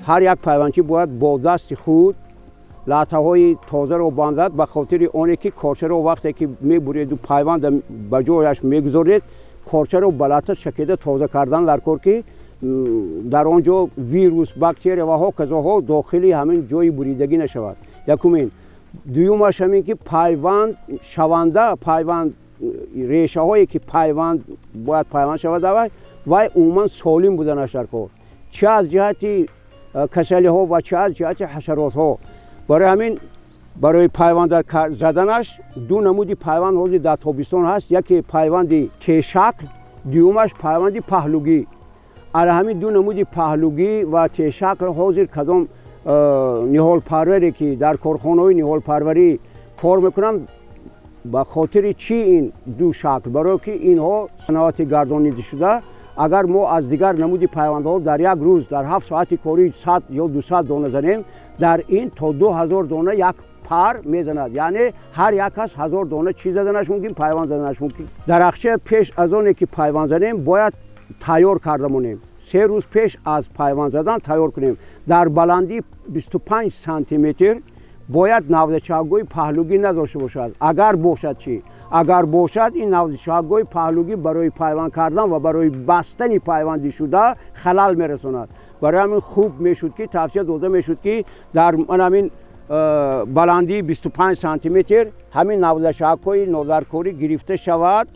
Ҳар як пайвандчӣ бояд бо дасти худ латтаҳои тозаро бандад, ба хотири оне ки корчаро вақте ки мебуреду пайванда ба ҷояш мегузоред, корчаро ба латта шакеда тоза кардан дар кор, ки дар он ҷо вирус, бактерия ва ҳоказоҳо дохили ҳамин ҷои буридагӣ нашавад. Якумин. Дуюмаш ҳамин ки пайванд шаванда, пайванд решаҳое ки пайванд бояд пайванд шавад, вай умуман солим буданаш дар кор, чӣ аз ҷиҳати касалиҳо ва чӣ аз ҷиҳати ҳашаротҳо. Барои ҳамин барои пайванда заданаш ду намуди пайванд ҳозир дар тобистон ҳаст: яке пайванди тешакл, дуюмаш пайванди паҳлугӣ. Ара ҳамин ду намуди паҳлугӣ ва тешакл ҳозир кадом ниҳолпарваре ки дар корхонаҳои ниҳолпарварӣ кор мекунанд. Ба хотири чӣ ин ду шакл? Барое ки инҳо саноати гардонида шуда. Агар мо аз дигар намуди пайвандҳо дар як рӯз, дар 7 соати корӣ 100 ё 200 дона занем, дар ин то 2000 дона як пар мезанад, яъне ҳар як кас 1000 дона чӣ заданаш мумкин? Пайванд заданаш мумкин. Дарахча пеш аз оне ки пайванд занем, бояд тайёр карда монем. 3 рӯз пеш аз пайванд задан тайёр кунем. Дар баландии 25 сантиметр бояд навдачагои паҳлугӣ надошта бошад. Агар бошад чӣ? Агар бошад, ин навдачагои паҳлугӣ барои пайванд кардан ва барои бастани пайвандӣ шуда халал мерасонад. Барои ҳамин хуб мешуд ки, тавсия дода мешуд ки дар ҳамин баландии 25 сантиметр ҳамин навдашакҳои нодаркорӣ гирифта шавад,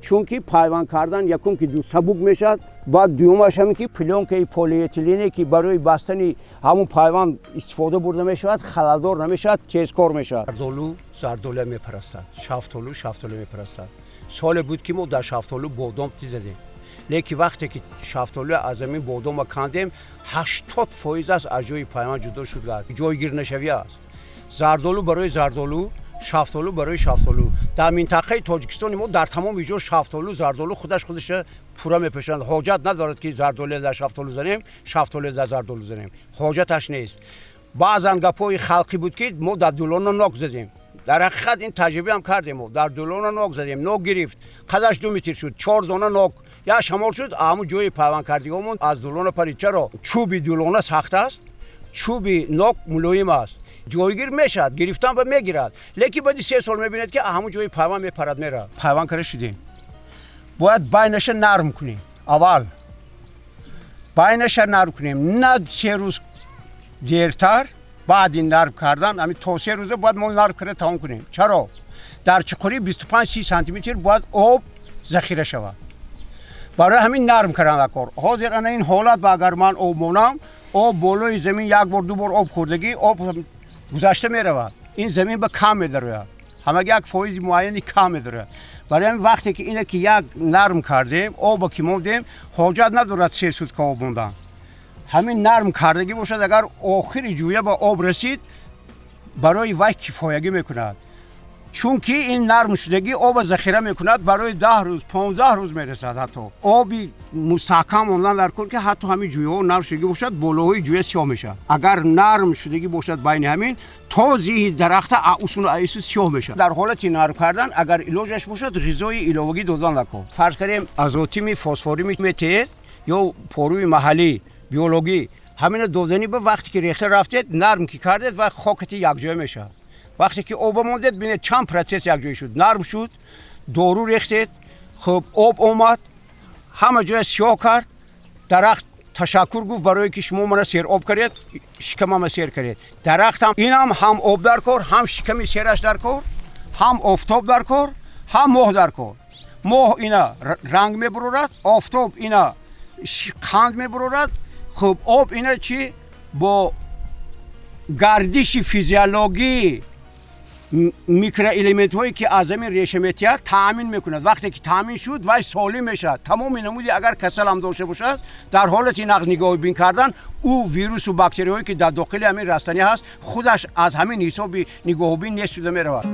чунки пайванд кардан якум ки сабук мешавад, баъд дуюмаш ҳамин ки плёнкаи полиэтилене ки барои бастани ҳамун пайванд истифода бурда мешавад, халалдор намешавад, тезкор мешавад. Зардолу зардолуя мепарастад, шафтолу шафтолу мепарастад. Соле буд ки мо дар шафтолу бодом задем, лекин вақте ки шафтолу аз замин бодома кандем, 80% аст аз ҷои пайванд ҷудо шуд, ҷойгирнашавӣ аст. Зардолу барои зардолу, шафтолу барои шафтолу. Дар минтақаи Тоҷикистони мо дар тамоми ҷо шафтолу, зардолу худаш худаша пурра мепӯшанд. Ҳоҷат надорад ки зардоле дар шафтолу занем, шафтоле дар зардолу занем, ҳоҷаташ нест. Баъзан гапҳои халқӣ буд ки мо дар дулона нок задем. Дар ҳақиқат ин таҷрибаам кардем, мо дар дулона нок задем, нок гирифт, қадаш 2 метр шуд, чор дона нок. Як шамол шуд, ҳамун ҷои пайвандкардиҳомон аз дулона парид. Чаро? Чӯби дулона сахт аст, чӯби нок мулоим аст, ҷойгир мешавад, гирифтан ба мегирад, лекин баъди 3 сол мебинед ки ҳамун ҷои пайванд мепарад, меравад. Пайванд карда шудем, бояд байнаша нарм кунем. Аввал байнаша нарм кунем, на 3 рӯз дертар. Баъди нарм кардан, ҳамин то 3 рӯза бояд мо нарм карда тамом кунем. Чаро? Дар чуқурии 25-30 сантиметр бояд об захира шавад. Барои ҳамин нарм кардан кор. Ҳозир ана ин ҳолат ба агар ман об монам, об болои замин як бор, ду бор об хӯрдагӣ, об гузашта меравад, ин замин ба кам медарояд, ҳамаги як фоизи муайяни кам медарояд. Барои ҳамин вақте ки ина ки як нарм кардем, оба ки мондем, ҳоҷат надорад 3 сутка об мондан. Ҳамин нарм кардагӣ бошад, агар охири ҷӯя ба об расид, барои вай кифоягӣ мекунад, чунки ин нарм шудагӣ оба захира мекунад, барои 10 рӯз, 15 рӯз мерасад. Ҳатто оби мустаҳкам мондан дар кор, ки ҳатто ҳамин ҷӯяҳо нарм шудагӣ бошад, болоҳои ҷӯя сиёҳ мешавад. Агар нарм шудагӣ бошад, байни ҳамин то зиҳи дарахта усуну аису сиёҳ мешавад. Дар ҳолати нарм кардан, агар илоҷаш бошад, ғизои иловагӣ додан дар кор. Фарз кардем, азотими фосфорими метеед ё поруи маҳаллӣ, биологӣ, ҳамина додани ба вақте ки рехта рафтед, нарм ки кардед ва хокати якҷоя мешавад. Вақте ки оба мондед, бинед, чанд процесс якҷоя шуд: нарм шуд, дору рехтед, хуб об омад, ҳама ҷоя сиёҳ кард. Дарахт ташаккур гуфт барое ки шумо мана сероб кардед, шикамама сер кардед. Дарахтам инам ҳам об дар кор, ҳам шиками сераш дар кор, ҳам офтоб дар кор, ҳам моҳ дар кор. Моҳ ина ранг мебурорад, офтоб ина қанд мебурорад, хуб об ина чӣ бо гардиши физиологии микроэлементҳое ки аз замин реша метиҳад, таъмин мекунад. Вақте ки таъмин шуд, вай солим мешавад. Тамоми намуди агар касалам дошта бошад, дар ҳолати нағз нигоҳубин кардан, ӯ вирусу бактерияҳое ки дар дохили ҳамин растанӣ ҳаст, худаш аз ҳамин ҳисоби нигоҳубин нест шуда меравад.